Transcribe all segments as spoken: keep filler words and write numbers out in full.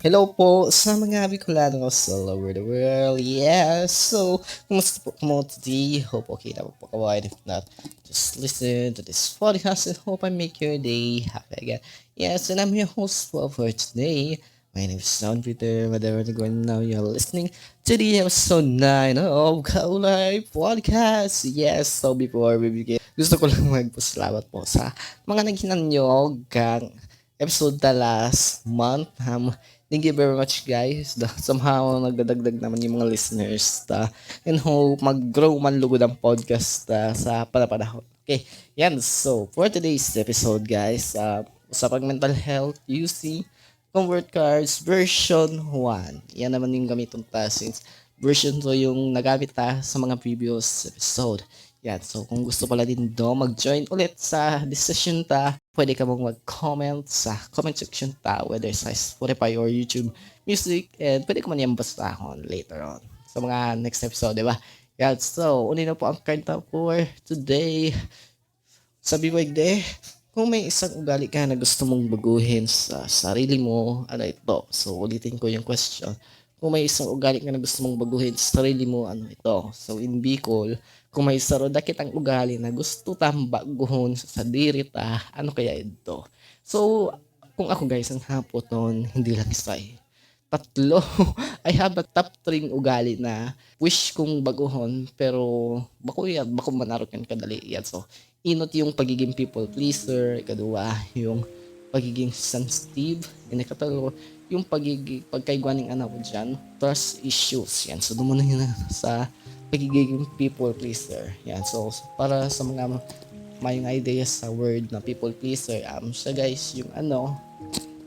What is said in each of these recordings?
Hello po sa mga Bicolano all over the world. Yes, so, kumusta po kamo today? Hope okay na po kayo. And if not, just listen to this podcast and hope I make your day happy again. Yes, and I'm your host po for today. My name is Sound Peter. Whatever you're going now, you're listening to the episode nine of Kaulay Podcast. Yes, so before we begin, gusto ko lang magpasalamat po sa mga naghinanyog kang episode ta last month. Um, thank you very much, guys. Da- Somehow, nagdadagdag naman yung mga listeners ta. And hope mag-grow man lugod ang podcast ta sa panapanahon. Okay, yan. So, for today's episode, guys, uh, usapang mental health, U C, convert cards, version one. Yan naman yung gamiton ta since version two yung nagamit ta sa mga previous episode. Yan. So, kung gusto pala din do mag-join ulit sa discussion ta, pwede ka mong mag-comment sa comment section ta, whether sa Spotify or YouTube Music, and pwede ko man yan basahon later on sa mga next episode, di ba? Yan. So, uni na po ang card ta for today. Sabi mo, Igde, kung may isang ugali ka na gusto mong baguhin sa sarili mo, ano ito? So, ulitin ko yung question. Kung may isang ugali ka na gusto mong baguhin sa sarili mo, ano ito? So, in Bicol, kung may saro dakit ang ugali na gusto tang baguhon sa sadiri ta, ano kaya ito? So, kung ako, guys, ang hapoton, hindi lang isa eh. Tatlo. I have a top three ugali na wish kong baguhon, pero bako yan, bako man arog yan kadali yan. So, inot yung pagiging people pleaser, ikaduwa, yung pagiging sensitive, and ikatlo, yung pagiging, pagkaigwa ning ano ko dyan, trust issues. Yan, so dumanan yun na sa pagiging people pleaser. Yan, so para sa mga mayong idea sa word na people pleaser, um, siya guys, yung ano,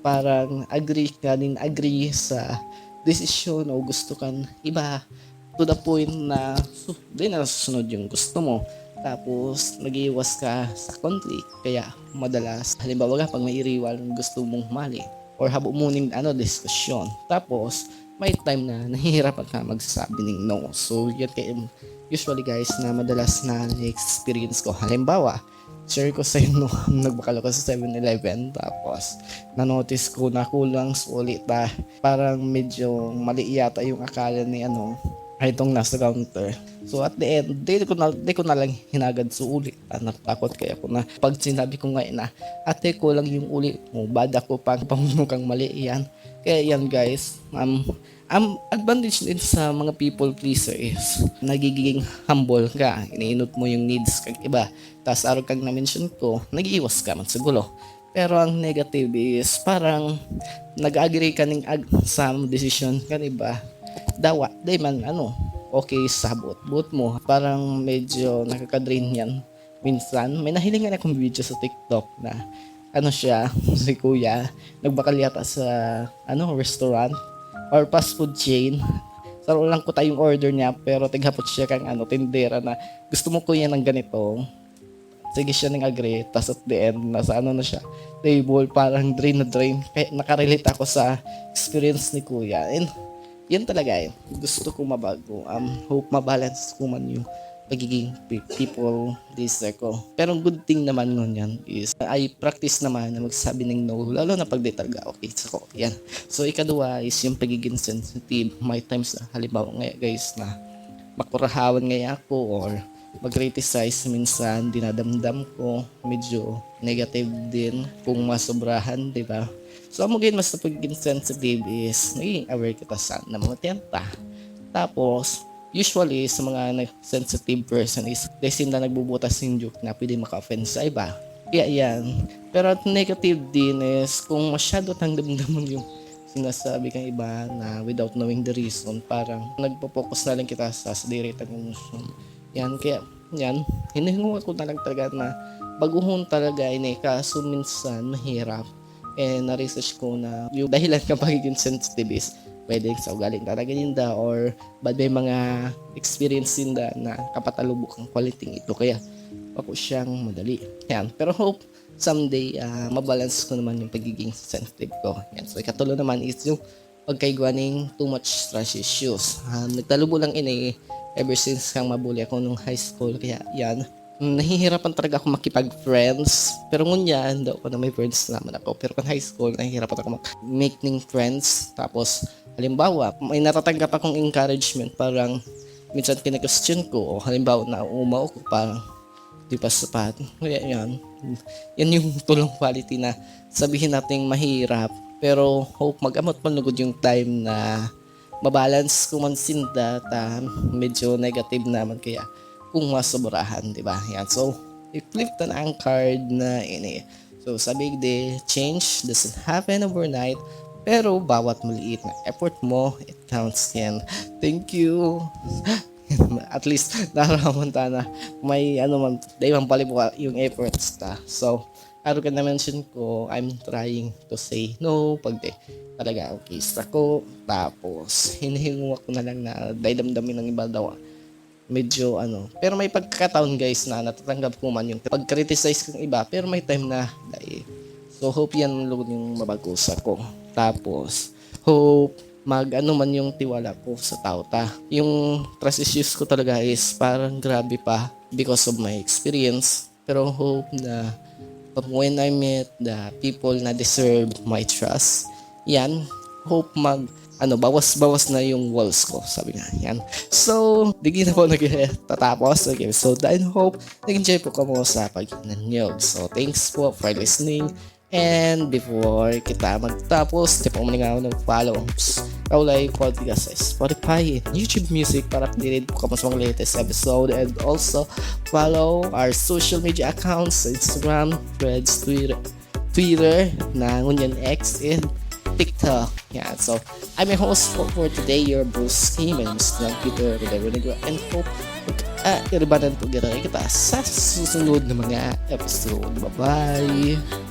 parang agree ka din, agree sa desisyon o gusto kan iba to the point na su- di na nasusunod yung gusto mo. Tapos, nag-iiwas ka sa conflict. Kaya, madalas, halimbawa nga, pag may iriwal, gusto mong mali or habo mo ning ano, diskusyon. Tapos, may time na nahihirapan ka magsasabi ng no. So, yan kaya usually guys na madalas na experience ko. Halimbawa, share ko sa inyo, nagbakal ako sa seven eleven, tapos na-notice ko na kulang sa uli ta. Parang medyo mali yata yung akala ni ano, ay itong nasa counter. So at the end, di ko na, di ko na lang hinagad sa uli. Ah, natakot kaya ako na pag sinabi ko ngayon na, "Ate, kulang yung uli mo, bad ako pang pamuno kang mali yan." Kaya yan guys, um, ang advantage din sa mga people pleaser is nagiging humble ka, iniinot mo yung needs kang iba. Tas arog kang na-mention ko, nag-iiwas ka man sa gulo. Pero ang negative is parang nag-agree ka ning ag sa desisyon kan iba. Dawa, di man ano, okay sa buot-buot mo. Parang medyo nakaka-drain yan. Minsan, may nahilingan akong video sa TikTok na ano siya, si kuya, nagbakal yata sa ano, restaurant or fast food chain. Sa lang ko tayong order niya, pero tighapot siya kang ano, tindera na, "Gusto mo kuya ng ganito?" Sige siya ning agree, tas at the end, nasa ano na siya, table, parang drain na drain. Kaya nakarelate ako sa experience ni kuya. And yan talaga eh, gusto ko mabago. Um, hope mabalance ko man yung pagiging pe- people pleaser ko. Pero ang good thing naman ngunyan is I practice naman na magsabi ng no, lalo na pag di talaga okay sa ko. Yan. So, ikaduwa is yung pagiging sensitive. May times na, halimbawa nga guys, na makurahawan ngayon ako or mag-criticize minsan, dinadamdam ko, medyo negative din kung masobrahan, di ba? So, amo gin mas pagiging sensitive is nagiging aware kita sa na mga tiyenta. Tapos, usually, sa mga nag- sensitive person is dahil sila nagbubutas ng joke na pwede maka-offend sa iba. Kaya yan. Pero at negative din is kung masyado tang damdaman yung sinasabi kang iba na without knowing the reason, parang nagpo-focus na lang kita sa sadiri tang emosyon. Yan, kaya yan, hinihinguha ko na lang talaga na baguhon talaga ini, kaso minsan mahirap. And na-research ko na yung dahilan ng pagiging sensitive is pwedeng sa ugaling talaga ninda or bad may mga experience ninda na kapatalubok ang quality ito. Kaya ako siyang madali. Yan. Pero hope someday ah, mabalance ko naman yung pagiging sensitive ko. Yan. So ikatulo naman is yung pagkaigwa ning too much trust issues. Ah, nagtalubo lang ini ever since kang mabuli ako nung high school. Kaya yan, nahihirapan talaga ako makipag-friends. Pero ngunyan, daw ko na may friends naman ako. Pero kan high school, nahihirapan ako mag-make ning friends. Tapos, halimbawa, may natatanggap akong encouragement, parang minsan kine-question ko, o halimbawa, nauumaw ko, parang di pa sapat. Kaya yan, yan yung tulong quality na sabihin nating mahirap. Pero hope mag-abot man lugod yung time na mabalance ko man sinda ta medyo negative naman kaya kung masobrahan, di ba? Yan. So, i-flip ta na ang card na ini. So, sabi di, change doesn't happen overnight, pero bawat maliit na effort mo, it counts yan. Thank you. At least, naraman ta na may ano man, dahil man palibuka yung efforts ta. So, aro ka na-mention ko, I'm trying to say no pag di talaga okay sa ko. Tapos, hinihingwa ko na lang na dahil damdamin ng iba daw. Medyo ano, pero may pagkakataon, guys, na natatanggap ko man yung pag-criticize kong iba, pero may time na dai. So, hope yan lugod yung mabago sa ko. Tapos, hope mag ano man yung tiwala ko sa tao ta. Yung trust issues ko talaga is parang grabe pa because of my experience. Pero hope na pag when I meet the people na deserve my trust, yan, hope mag ano, bawas-bawas na yung walls ko, sabi nga. Yan. So, digi na po nagtatapos. Okay, so, I hope nag-enjoy po kamo sa paghinanyog. So, thanks po for listening. And before kita magtapos, di po malingaw na follow ang Kaulay Podcast sa Spotify and YouTube Music para updated po kamo sa mga latest episode. And also, follow our social media accounts sa Instagram, Threads, Twitter, Twitter na ngunyan X, and TikTok. Yan. So, I'm your host for, for today, your bros, my name is John Peter Rodrigo Negro, and hope ah, iribanan po kita sa susunod na mga episode. Bye-bye!